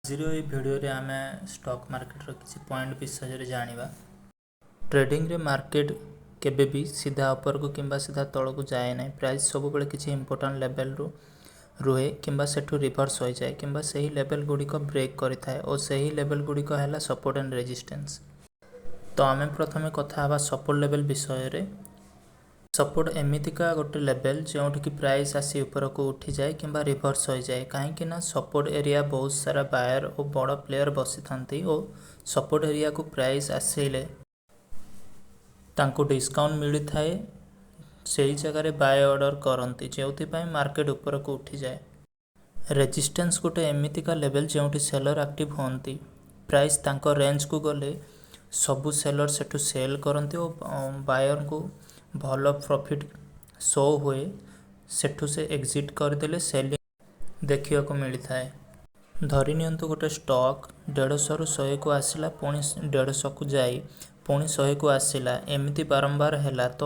ଆଜିର ଏଇ ଭିଡ଼ିଓରେ ଆମେ ଷ୍ଟକ୍ ମାର୍କେଟର କିଛି ପଏଣ୍ଟ ବିଷୟରେ ଜାଣିବା। ଟ୍ରେଡ଼ିଂରେ ମାର୍କେଟ କେବେ ବି ସିଧା ଉପରକୁ କିମ୍ବା ସିଧା ତଳକୁ ଯାଏ ନାହିଁ। ପ୍ରାଇସ୍ ସବୁବେଳେ କିଛି ଇମ୍ପୋର୍ଟାଣ୍ଟ ଲେଭେଲରୁ ରୁହେ କିମ୍ବା ସେଠୁ ରିଭର୍ସ ହୋଇଯାଏ କିମ୍ବା ସେହି ଲେଭେଲ ଗୁଡ଼ିକ ବ୍ରେକ୍ କରିଥାଏ ଓ ସେହି ଲେଭେଲ ଗୁଡ଼ିକ ହେଲା ସପୋର୍ଟ ଆଣ୍ଡ ରେଜିଷ୍ଟାନ୍ସ। ତ ଆମେ ପ୍ରଥମେ କଥା ହେବା ସପୋର୍ଟ ଲେଭେଲ ବିଷୟରେ। ସପୋର୍ଟ ଏମିତିକା ଗୋଟେ ଲେଭେଲ ଯେଉଁଠିକି ପ୍ରାଇସ୍ ଆସି ଉପରକୁ ଉଠିଯାଏ କିମ୍ବା ରିଭର୍ସ ହୋଇଯାଏ, କାହିଁକି ନା ସପୋର୍ଟ ଏରିଆ ବହୁତ ସାରା ବାୟର ଓ ବଡ଼ ପ୍ଲେୟର ବସିଥାନ୍ତି ଓ ସପୋର୍ଟ ଏରିଆକୁ ପ୍ରାଇସ୍ ଆସିଲେ ତାଙ୍କୁ ଡିସକାଉଣ୍ଟ ମିଳିଥାଏ, ସେଇ ଜାଗାରେ ବାୟ ଅର୍ଡ଼ର କରନ୍ତି, ଯେଉଁଥିପାଇଁ ମାର୍କେଟ ଉପରକୁ ଉଠିଯାଏ। ରେଜିଷ୍ଟାନ୍ସ ଗୋଟେ ଏମିତିକା ଲେଭେଲ ଯେଉଁଠି ସେଲର ଆକ୍ଟିଭ ହୁଅନ୍ତି। ପ୍ରାଇସ୍ ତାଙ୍କ ରେଞ୍ଜକୁ ଗଲେ ସବୁ ସେଲର ସେଠୁ ସେଲ୍ କରନ୍ତି ଓ ବାୟରଙ୍କୁ ଭଲ ପ୍ରଫିଟ୍ ଶୋ ହୁଏ, ସେଠୁ ସେ ଏକ୍ଜିଟ୍ କରିଦେଲେ ସେଲିଂ ଦେଖିବାକୁ ମିଳିଥାଏ। ଧରି ନିଅନ୍ତୁ ଗୋଟେ ଷ୍ଟକ୍ 150ରୁ 100କୁ ଆସିଲା, ପୁଣି 150କୁ ଯାଇ ପୁଣି 100କୁ ଆସିଲା, ଏମିତି ବାରମ୍ବାର ହେଲା, ତ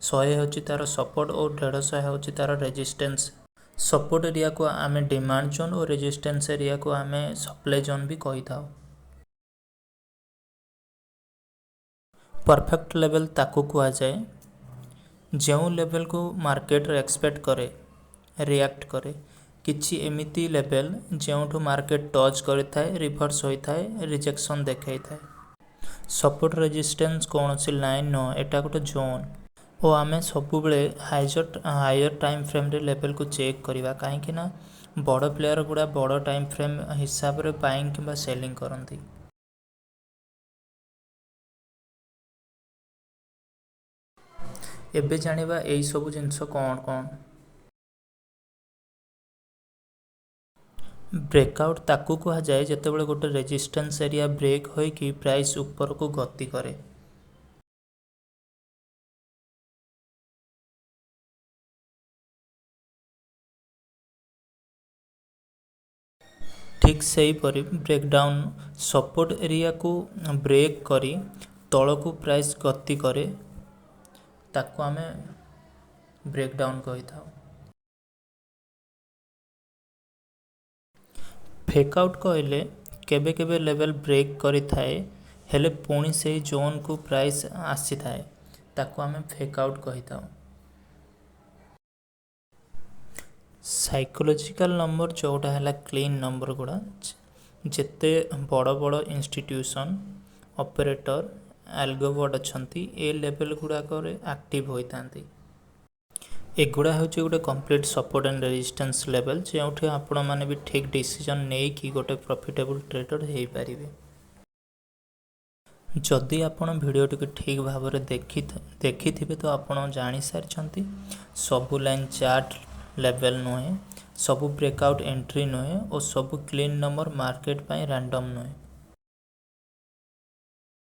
100 ହେଉଛି ତା'ର ସପୋର୍ଟ ଓ 150 ହେଉଛି ତା'ର ରେଜିଷ୍ଟାନ୍ସ। ସପୋର୍ଟ ଏରିଆକୁ ଆମେ ଡିମାଣ୍ଡ ଜୋନ୍ ଓ ରେଜିଷ୍ଟାନ୍ସ ଏରିଆକୁ ଆମେ ସପ୍ଲାଏ ଜୋନ୍ ବି କହିଥାଉ। ପରଫେକ୍ଟ ଲେଭେଲ ତାକୁ କୁହାଯାଏ ଯେଉଁ ଲେଭେଲକୁ ମାର୍କେଟ ରେସପେକ୍ଟ କରେ, ରିଆକ୍ଟ କରେ। କିଛି ଏମିତି ଲେଭେଲ ଯେଉଁଠୁ ମାର୍କେଟ ଟଚ୍ କରିଥାଏ, ରିଭର୍ସ ହୋଇଥାଏ, ରିଜେକ୍ସନ୍ ଦେଖାଇଥାଏ। ସପୋର୍ଟ ରେଜିଷ୍ଟାନ୍ସ କୌଣସି ଲାଇନ୍ ନୁହଁ, ଏଟା ଗୋଟେ ଜୋନ୍ ଓ ଆମେ ସବୁବେଳେ ହାୟର ଟାଇମ୍ ଫ୍ରେମ୍ରେ ଲେଭେଲକୁ ଚେକ୍ କରିବା, କାହିଁକି ନା ବଡ଼ ପ୍ଲେୟର ଗୁଡ଼ା ବଡ଼ ଟାଇମ୍ ଫ୍ରେମ୍ ହିସାବରେ ବାଇଂ କିମ୍ବା ସେଲିଂ କରନ୍ତି। ଏବେ ଜାଣିବା ଏଇ ସବୁ ଜିନିଷ କ'ଣ କ'ଣ। ବ୍ରେକ୍ଆଉଟ୍ ତାକୁ କୁହାଯାଏ ଯେତେବେଳେ ଗୋଟେ ରେଜିଷ୍ଟାନ୍ସ ଏରିଆ ବ୍ରେକ୍ ହୋଇକି ପ୍ରାଇସ୍ ଉପରକୁ ଗତି କରେ। ଠିକ୍ ସେହିପରି ବ୍ରେକ୍ଡାଉନ୍ ସପୋର୍ଟ ଏରିଆକୁ ବ୍ରେକ୍ କରି ତଳକୁ ପ୍ରାଇସ୍ ଗତି କରେ, ତାକୁ ଆମେ ବ୍ରେକ୍ଡାଉନ୍ କହିଥାଉ। ଫେକ୍ ଆଉଟ୍ କହିଲେ କେବେ କେବେ ଲେଭେଲ ବ୍ରେକ୍ କରିଥାଏ, ହେଲେ ପୁଣି ସେହି ଜୋନ୍କୁ ପ୍ରାଇସ୍ ଆସିଥାଏ, ତାକୁ ଆମେ ଫେକ୍ ଆଉଟ୍ କହିଥାଉ। ସାଇକୋଲୋଜିକାଲ ନମ୍ବର ଯେଉଁଟା ହେଲା କ୍ଲିନ୍ ନମ୍ବର ଗୁଡ଼ା, ଯେତେ ବଡ଼ ବଡ଼ ଇନଷ୍ଟିଟ୍ୟୁସନ୍, ଅପରେଟର, ଆଲଗୋବଟ୍ ଅଛନ୍ତି, ଏ ଲେଭେଲ ଗୁଡ଼ାକରେ ଆକ୍ଟିଭ ହୋଇଥାନ୍ତି। ଏଗୁଡ଼ା ହେଉଛି ଗୋଟେ complete support and resistance level, ଯେଉଁଠି ଆପଣମାନେ ବି ଠିକ୍ ଡିସିଜନ୍ ନେଇକି ଗୋଟେ ପ୍ରଫିଟେବୁଲ୍ ଟ୍ରେଡର ହେଇପାରିବେ। ଯଦି ଆପଣ ଭିଡ଼ିଓଟିକୁ ଠିକ୍ ଭାବରେ ଦେଖିଥିବେ ତ ଆପଣ ଜାଣିସାରିଛନ୍ତି ସବୁ ଲାଇନ୍ ଚାର୍ଟ ଲେଭେଲ ନୁହେଁ, ସବୁ ବ୍ରେକ୍ଆଉଟ୍ ଏଣ୍ଟ୍ରି ନୁହେଁ ଓ ସବୁ କ୍ଲିନ୍ ନମ୍ବର ମାର୍କେଟ ପାଇଁ ରାଣ୍ଡମ୍ ନୁହେଁ।